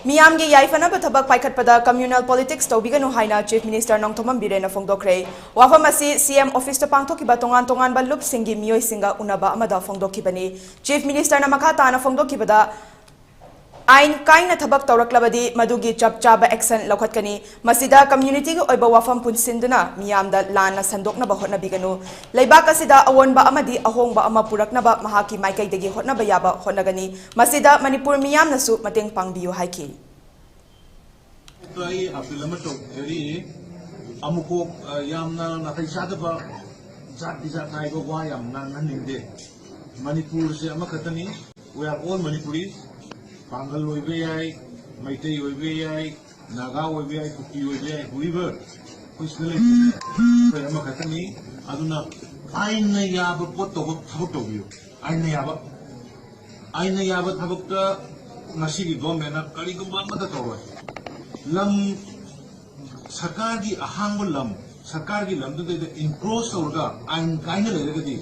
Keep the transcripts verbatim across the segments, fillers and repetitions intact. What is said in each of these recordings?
ꯃꯤꯌꯥꯝꯒꯤ ꯌꯥꯏꯐꯅꯕ ꯊꯕꯛ ꯄꯥꯏꯈꯠꯄꯗ communal politics ꯇꯧꯕꯤꯒꯅꯨ ꯍꯥꯏꯅ Chief Minister ꯅꯣꯡꯊꯣꯝꯕꯝ ꯕꯤꯔꯦꯟꯅ ꯐꯣꯡꯗꯣꯛꯈ꯭ꯔꯦ꯫ ꯋꯥꯐꯝ ꯑꯁꯤ C M office ꯇ ꯄꯥꯡꯊꯣꯛꯈꯤꯕ ꯇꯣꯉꯥꯟ ꯇꯣꯉꯥꯟꯕ ꯂꯨꯞꯁꯤꯡꯒꯤ ꯃꯤꯑꯣꯏꯁꯤꯡꯒ ꯎꯅꯕ ꯑꯃꯗ ꯐꯣꯡꯗꯣꯛꯈꯤꯕꯅꯤ꯫ Chief Minister ꯅ ꯃꯈꯥ ꯇꯥꯅ ꯐꯣꯡꯗꯣꯛꯈꯤꯕꯗ, ꯑꯥꯏꯟ ꯀꯥꯏꯅ ꯊꯕꯛ ꯇꯧꯔꯛꯂꯕꯗꯤ ꯃꯗꯨꯒꯤ ꯆꯞ ꯆꯥꯕ action ꯂꯧꯈꯠꯀꯅꯤ꯫ ꯃꯁꯤꯗ community ꯒꯤ ꯑꯣꯏꯕ ꯋꯥꯐꯝ ꯄꯨꯟꯁꯤꯟꯗꯨꯅ ꯃꯤꯌꯥꯝꯗ ꯂꯥꯟꯅ ꯁꯟꯗꯣꯛꯅꯕ ꯍꯣꯠꯅꯕꯤꯒꯅꯨ꯫ ꯂꯩꯕꯥꯛ ꯑꯁꯤꯗ ꯑꯑꯣꯟꯕ ꯑꯃꯗꯤ ꯑꯍꯣꯡꯕ ꯑꯃ ꯄꯨꯔꯛꯅꯕ ꯃꯍꯥꯛꯀꯤ ꯃꯥꯏꯀꯩꯗꯒꯤ ꯍꯣꯠꯅꯕ ꯌꯥꯕ ꯍꯣꯠꯅꯒꯅꯤ꯫ ꯃꯁꯤꯗ ꯃꯅꯤꯄꯨꯔ ꯃꯤꯌꯥꯝꯅꯁꯨ ꯃꯇꯦꯡ ꯄꯥꯡꯕꯤꯌꯨ ꯍꯥꯏꯈꯤ꯫ ꯑꯩ ꯑꯄꯤꯜ ꯑꯃ ꯇꯧꯖꯔꯤ꯫ ꯑꯃꯨꯛꯀꯣꯛ, ꯑ, ꯌꯥꯝꯅ ꯅꯥꯇꯩ ꯆꯥꯗꯕ ꯖꯥꯠ ꯕꯤꯖꯥꯠ ꯅꯥꯏꯕ ꯋꯥ ꯌꯥꯝ ꯉꯥꯡꯍꯟꯅꯤꯡꯗꯦ꯫ ꯃꯅꯤꯄꯨꯔꯁꯦ ꯑꯃꯈꯛꯇꯅꯤ꯫ We are all Manipuris. ꯄꯥꯡꯒꯜ ꯑꯣꯏꯕ ꯌꯥꯏ, ꯃꯩꯇꯩ ꯑꯣꯏꯕ ꯌꯥꯏ, ꯅꯥꯒꯥ ꯑꯣꯏꯕ ꯌꯥꯏ, ꯀꯨꯀꯤ ꯑꯣꯏꯕ ꯌꯥꯏ, whoever ꯑꯩꯈꯣꯏ ꯁꯤꯗ ꯂꯩꯕ ꯑꯩꯈꯣꯏ ꯑꯃꯈꯛꯇꯅꯤ꯫ ꯑꯗꯨꯅ ꯑꯥꯏꯟꯅ ꯌꯥꯕ ꯄꯣꯠ ꯇꯧꯕ ꯊꯕꯛ ꯇꯧꯕꯤꯌꯨ꯫ ꯑꯥꯏꯟꯅ ꯌꯥꯕ, ꯑꯥꯏꯟꯅ ꯌꯥꯕ ꯊꯕꯛꯇ ꯉꯁꯤꯒꯤ government ꯅ ꯀꯔꯤꯒꯨꯝꯕ ꯑꯃꯠꯇ ꯇꯧꯔꯣꯏ꯫ ꯂꯝ ꯁꯔꯀꯥꯔꯒꯤ ꯑꯍꯥꯡꯕ ꯂꯝ, ꯁꯔꯀꯥꯔꯒꯤ ꯂꯝꯗꯨꯗꯩꯗ encroach ꯇꯧꯔꯒ ꯑꯥꯏꯟ ꯀꯥꯏꯅ ꯂꯩꯔꯒꯗꯤ,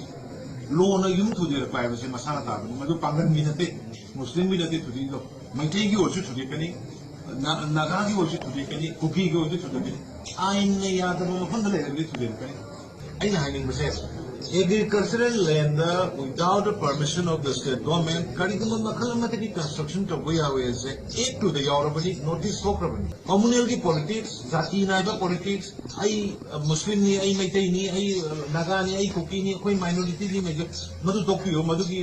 law ꯅ ꯌꯨꯝ ꯊꯨꯗꯦꯛꯄ ꯍꯥꯏꯕꯁꯦ ꯃꯁꯥꯅ ꯇꯥꯕꯅꯤ꯫ ꯃꯗꯨ ꯄꯥꯡꯒꯜꯒꯤ ꯅꯠꯇꯦ, ꯃꯨꯁꯂꯤꯝꯒꯤ ꯅꯠꯇꯦ ꯊꯨꯗꯦꯛꯏꯗꯣ, ꯃꯩꯇꯩꯒꯤ ꯑꯣꯏꯔꯁꯨ ꯊꯨꯗꯦꯛꯀꯅꯤ, ꯅꯥ-, ꯅꯥꯒꯥꯒꯤ ꯑꯣꯏꯔꯁꯨ ꯊꯨꯗꯦꯛꯀꯅꯤ, ꯀꯨꯀꯤꯒꯤ ꯑꯣꯏꯔꯁꯨ ꯊꯨꯗꯦꯛꯀꯅꯤ꯫ ꯑꯥꯏꯟꯅ ꯌꯥꯗꯕ ꯃꯐꯝꯗ ꯂꯩꯔꯒꯗꯤ ꯊꯨꯗꯦꯛꯀꯅꯤ꯫ ꯑꯩꯅ ꯍꯥꯏꯅꯤꯡꯕꯁꯦ, agricultural land the without the permission of the state government ꯀꯔꯤꯒꯨꯝꯕ ꯃꯈꯜ ꯑꯃꯠꯇꯒꯤ construction ꯇꯧꯕ ꯌꯥꯔꯣꯏ ꯍꯥꯏꯁꯦ Act two ꯗ ꯌꯥꯎꯔꯕꯅꯤ, notice ꯊꯣꯛꯈ꯭ꯔꯕꯅꯤ꯫ Communal ꯒꯤ politics, ꯖꯥꯇꯤ ꯅꯥꯏꯕ politics, ꯑꯩ, ꯑ, ꯃꯨꯁꯂꯤꯝꯅꯤ, ꯑꯩ ꯃꯩꯇꯩꯅꯤ, ꯑꯩ, ꯑ, ꯅꯥꯒꯥꯅꯤ, ꯑꯩ ꯀꯨꯀꯤꯅꯤ, ꯑꯩꯈꯣꯏ minority ꯅꯤ, ꯃꯩꯇꯩ, ꯃꯗꯨ ꯇꯣꯛꯄꯤꯌꯨ꯫ ꯃꯗꯨꯒꯤ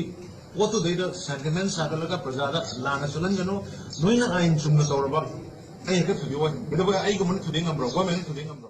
ꯄꯣꯠꯇꯨꯗꯩꯗ sentiment ꯁꯥꯒꯠꯂꯒ ꯄ꯭ꯔꯖꯥꯗ ꯂꯥꯟꯅ ꯆꯠꯍꯟꯒꯅꯨ꯫ ꯅꯣꯏꯅ ꯑꯥꯏꯟ ꯆꯨꯝꯅ ꯇꯧꯔꯕ, ꯑꯩ ꯍꯦꯛꯇ ꯊꯨꯗꯦꯛꯑꯣꯏ꯫ ꯀꯩꯗꯧꯕ, ꯑꯩꯒꯨꯝꯕꯅ ꯊꯨꯗꯦꯛ ꯉꯝꯕ꯭ꯔꯣ? Government ꯅ ꯊꯨꯗꯦꯛ ꯉꯝꯕ꯭ꯔꯣ?